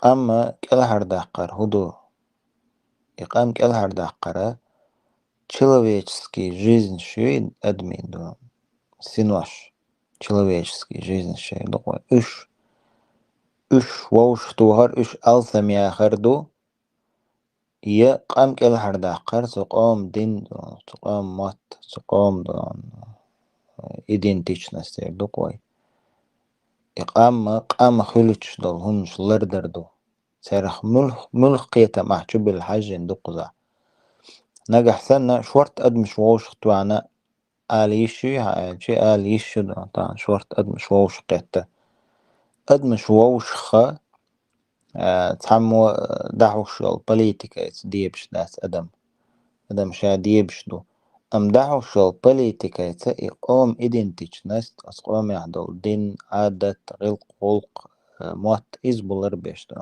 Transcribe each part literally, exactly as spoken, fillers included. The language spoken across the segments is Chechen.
къам кӀелхьардаккхар хӀун ду? И къам кӀелхьардаккхар человеческий жизнь шуй адамийн ду, синош, человеческий жизнь шуй ду-кх вай. Уьш, уьш вовшахтохар, уьш алсам яхар ду, я къам кӀелхьардаккхар цу къоман дин ду, цу къоман мотт, цу къоман ду, идентичность ду-кх вай. И къам, къам хуьлуьйтуш долу хӀуманаш лардар ду. Царах муьлх-, муьлх кхетам ахь чу билла хьаьжжина ду кхузахь. Нагахь санна шорта адамаш вовшахтоьхна ала йиш ю хьан аьлча, ала йиш ю ду, тахана шорта адамаш вовшахкхетта. Адамаш вовшахха, а, цхьаммо, а, дӀахьош йолу политикаца дебаш дац адам. Адам ша дебаш ду. Амма дӀахьош йолу политикаца и къоман идентичность, оцу къомехь долу дин, Ӏадат, гӀиллакх, гӀуллакх, а, мотт, иза бу ларбеш ду.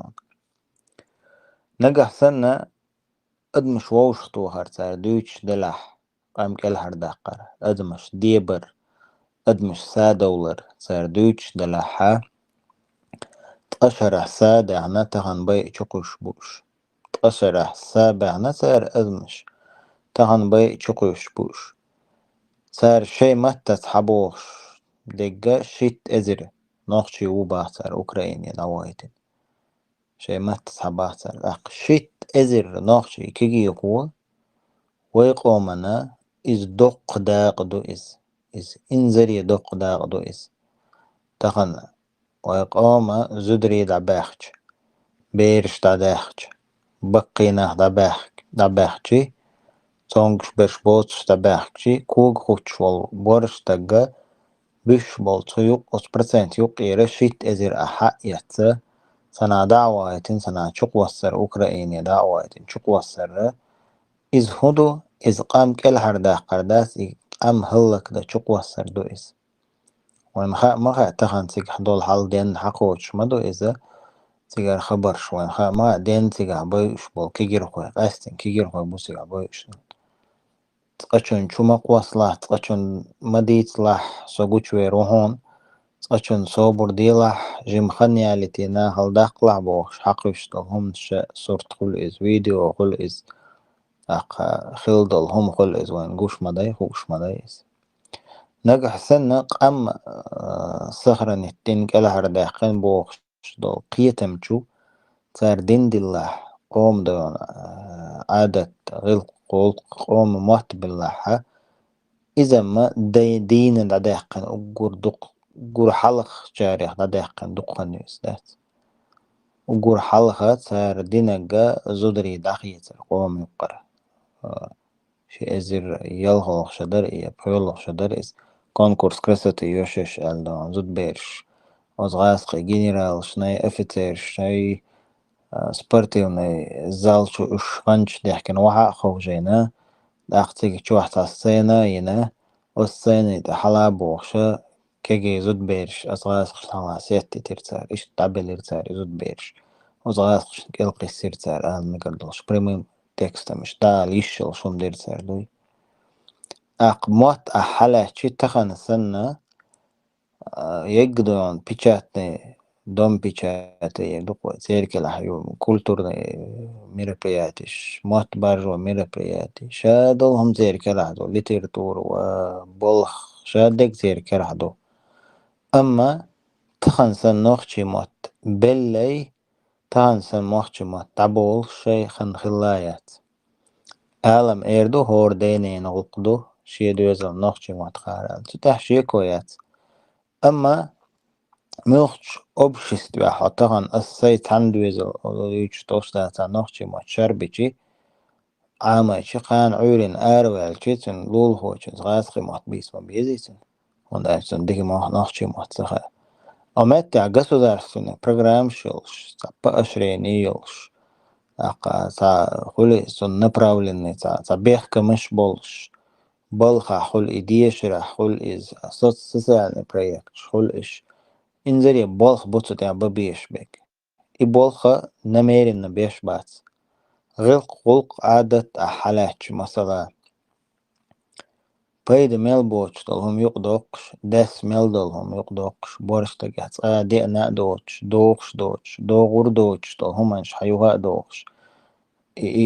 Нагахь санна адамаш вовшахтохар цара дуьйцуш делахь, къам кӀелхьардаккхар, адамаш дебар, адамаш садовлар цара дуьйцуш делахьа, ткъа шарахь са а даьхна, тахана бай а чукхуьйсуш бу уьш. Ткъа шарахь са а баьхна цара адамаш, тахана бай а чукхуьйсуш бу уьш. Цара шайн маттаца хьабохуш дерг шийтта эзар нохчий ву бах цара Украине дӀавахийтина. Шайн маттаца хьабах цара. ТӀаккха шийтта эзар нохчий кегийрхо, вай къомана иза доккха дакъа ду иза. Иза инзаре доккха дакъа ду иза. Тахана вай къома зударий дӀабаьхча, бераш дӀадаьхча, баккхий нах дӀабаьхк-, дӀабаьхчий, цомгуш берш боцуш дӀабаьхкчий, кога кхуьттуш волу борша стагга буьсуш болу цу юкъ-, оцу процент юккъера шийтта эзар а хьаэцна, санна дӀа а вахийтина, санна чукхоссар, Украине дӀа а вахийтина, чукхоссарра. Иза хӀун ду? Иза къам кӀелхьардаккхар дац, и къам хӀаллакдан чукхоссар ду иза. Вайна хаа ма хаьа, тахана цигахь долу хьал денна хьакхочуш ма ду иза, цигара хабарш вайна хаа ма хаьа, денна цигахь бойуш болу кегийрхой, къаьсттина кегийрхой бу цигахь бойуш. Цкъачунна чу ма кхоссалахь, цкъачунна ма дийцалахь, со гучувер ву хьуна, цкъачунна собар делахь, жима хан ялийтина, хьал даккхалахь бохуш, хьакхуьйсуш долу хӀуманаш, сурт хуьлу иза, видео хуьлу иза, тӀаккха хила долу хӀума хуьлу иза, вайна гуш ма дай, хууш ма дай иза. Нагахь санна къам, а, сохранить дина кӀелхьардаьккхина бохуш долу кхетам чу, цара дин диллахь, къоман дойн, а, Ӏадат, гӀиллакх, гӀуллакх, къоман мотт биллахьа, иза-м дай-, дийна дӀадаьккхина уггар дукх-, уггар хьалхачарех дӀадаьккхина дукха хан ю иза дац. Уггар хьалха цара динарг зударий дӀахецар къоман юккъара. А, ши эзар ялхалгӀа шо дара я пхоьалгӀа шо дара иза. Конкурс красоты йоьшуш аьлла догӀу зудабераш. Оцу гӀазкхийн генералшнай, офицершнай, а, спортивный зал чу уьш гӀанча дехкина вахьа а ховшийна, тӀаккха цига чохь цхьа сцена а йина, оцу сценин тӀе хьала а бохуша, кегий зудабераш оцу гӀазкхашна хьалха сеттийтира цара, иштта дӀабелира цара и зудабераш. Оцу гӀазкхашна кӀел кхиссира цара, ала мегар долуш, прямым текстом иштта дӀаала йиш йолуш хӀума дира цара дуй. ТӀаккха мотт ахь хьалаьцчи тахана санна, а, егга дойн печатный, дом печати, дукха церкалахь ю, культурный мероприятиш, мотт баржо мероприятиш, ша долу хӀума церкалахь ду, литература ва болх, ша дерг церкалахь ду. Амма тахана санна нохчий мотт беллай, тахана санна нохчий мотт дӀаболуш шайхана хилла яц. Алам эр ду, хӀора ден-ненан гӀуллакх ду, шен доьзална нохчий мотт хааран. Цу тӀехь шеко яц. Амма муьлххачу обществехь хьо тахана ас сайн цхьана доьзал дуьйцуш долуш дацахь нохчий мотт шарбичи, Ӏамайчи, кхана Ӏуьйранна араваьлчи, цуьнан лулахочуьнца гӀазкхийн мотт бийца ма безий цуьнан. ХӀунда аьлча цунна дика мо-, нохчий мотт ца хаьа. Амма меттехь государственный программаш йолуш, цхьа поощрение йолуш, тӀаккха цхьа хуьлу цунна направленный, цхьа, цхьа бехкамаш болуш, балхахь хуьлу и, дешарахь хуьлу иза, соц-, социальный проекташ хуьлу иш. Инзаре болх бу цу тӀехь бан безаш берг. И болх намеренно беш бац. ГӀиллакх, гӀуллакх, Ӏадат ахь хьалаьцча, масала, пайда мел боцуш долу хӀума юкъа доккхуш, дас мел долу хӀума юкъа доккхуш, борш дагехь цкъа а деана а доцуш, дохуш доцуш, догӀур доцуш долу хӀуманаш хьан юха а дохуш, и, и,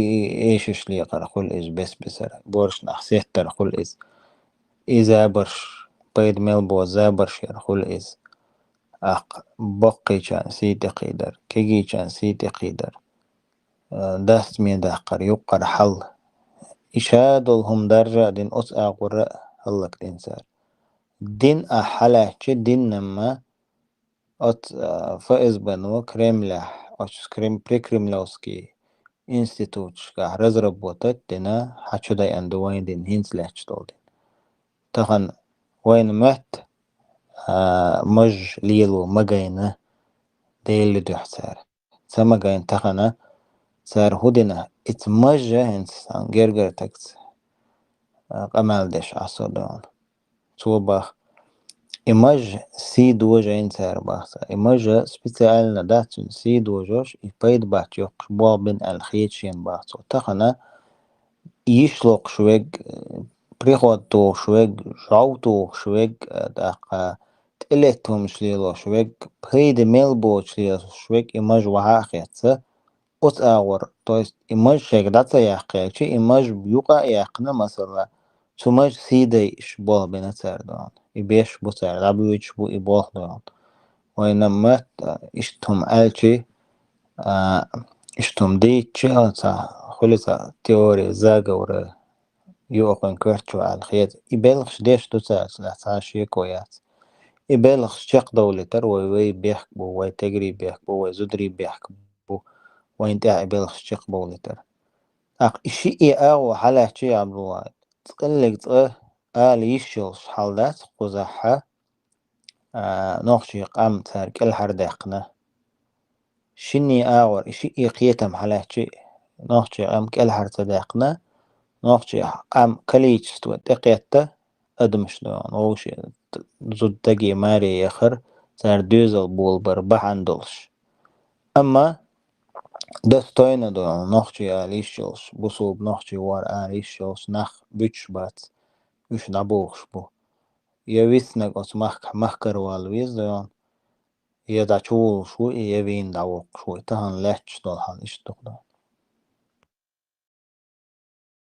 и эшаш лекхар хуьлу иза бес-бесара, борш нах сеттар хуьлу иза. И забарш, пайда мел бо забарш яр хуьлу иза. Аккха баккхийчарна сий тӀекхийдар, кегийчарна сий тӀекхийдар, дастаме даккхар, юккъара хьал. И ша долу хӀума даржа а дина, оцу агӀора а хӀаллакдина цара. Дин а хьалаьттачи, диннамма оцу ФСБ-но Кремлехь, оцу Крем-, прикремлевский институташкахь разработать дина, хьан чу дайан ду вайн дин, хӀинца лаьтташ долу дин. Тахана вайна моьтту, а, маж лело магайна Делан дуьхьа цара. Ца магайна тахана цара хӀу дина, и ца мажжа хӀинца сан гергара тагца, а, къамел деш Ӏа со доьгӀна. Цо бах, и мажжа сий дожийна цара бах ца. И мажжа специально дац цуьнан сий дожош, и пайда бац йоккхуш болх бина аьлла хета шена бах цо. Тахана йиш локхуш вег, приход тухуш вег, жӀов тухуш вег, тӀаккха тӀелеттамаш лелош вег, пайда мел боцуш лелош вег, и мажа вахьа а хетта, оцу агӀор, то есть и мажа шайга дӀа ца яккхаелчи, и мажа юкъа а яьккхина, масала, цу мажа сий дайъаш болх бина цара доьгӀна. И беш бу цара, дӀабоьдуш бу и болх доьгӀна. Вайна моьтту, иштта хӀума аьлчи, а, иштта хӀума дийцчи, а, ца, хуьлу ца теория заговора, юкъахойн коьртачу аьлла хета. И белхаш деш ду цаьрца, цхьа шеко яц. И белхаш чекхдовлийтар вай, вай бехк бу, вай тегри бехк бу, вай зудри бехк бу, вайна тӀехь и белхаш чекхбовлийтар. ТӀаккха и шиъ агӀо хьалаьттачи, Абдулла, цкъа а лег цкъа ала йиш йолуш хьал дац кхузахь, а, нохчий къам цара кӀелхьардаьккхина. Шинний агӀор и шиъ кхетам хьалаьттачи, нохчий къам кӀелхьар ца даьккхина, нохчий къам количество тӀекхетта адамаш доьгӀна, вовшийн зуда даге маре яхар, цара доьзал болабар бахьана долуш. Амма достойно доьгӀна, нохчий ала йиш йолуш, бусулба нохчий вара ала йиш йолуш нах буьтуш бац, уьш дӀабохуш бу. Я виснаг оцу махкахь махкара вала веза доьгӀна, я дӀачувуллуш ву и, я вийна дӀавоккхуш ву и. Тахана лаьтташ долу хьал иштта ду-кх.